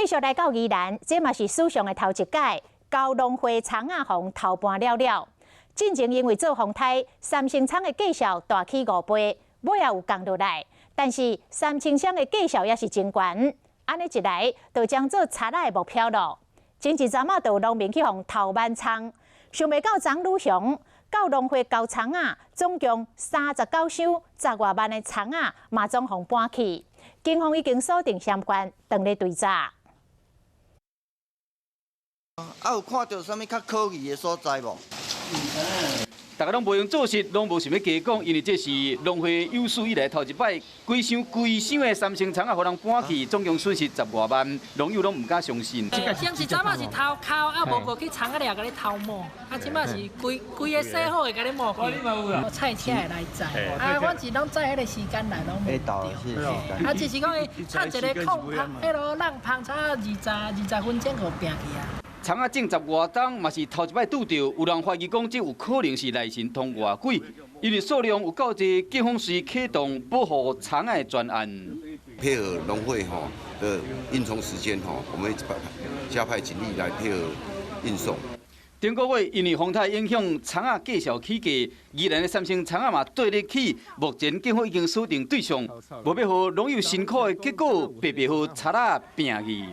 繼續來到宜蘭，這嘛是史上的頭一擺，交農會蔥仔予偷搬了了。進前因為做風颱，三星蔥的價數大起五倍，尾仔有降落來，但是三星蔥的價數也是真懸。按呢一來，就將做賊仔的目標囉。前一陣仔就有農民去予偷挽蔥，想袂到張女雄到農會交蔥仔，總共39箱10外萬的蔥仔，嘛總予搬去。警方已經鎖定嫌犯，正咧追查。啊，有看著啥物較可疑的所在無？大家攏無閒做事，攏無想欲加講，因為這是農會有史以來頭一擺，規箱規箱的三星蔥仔予人搬去，總共損失十外萬，農友攏毋敢相信。上一陣仔是偷摳，啊無過去蔥仔掠共你偷摸，啊這擺是規規个洗好的共你摸去。菜車會來載，啊阮是攏載彼个時間來攏無著。啊只是講伊趁一个空芳，彼落浪芳差20分鐘就拚去啊。蔥仔種十外冬，嘛是頭一擺拄著，有人懷疑講這有可能是內神通外鬼，因為數量有夠濟，警方遂啟動保護蔥仔的專案。配合農會吼的運送時間吼，我們會加派警力來配合運送。頂個月因為風颱影響，蔥仔繼續起價，宜蘭的三星蔥仔嘛綴咧起。目前警方已經鎖定對象，無欲予農友辛苦的結果，白白予賊仔拚去。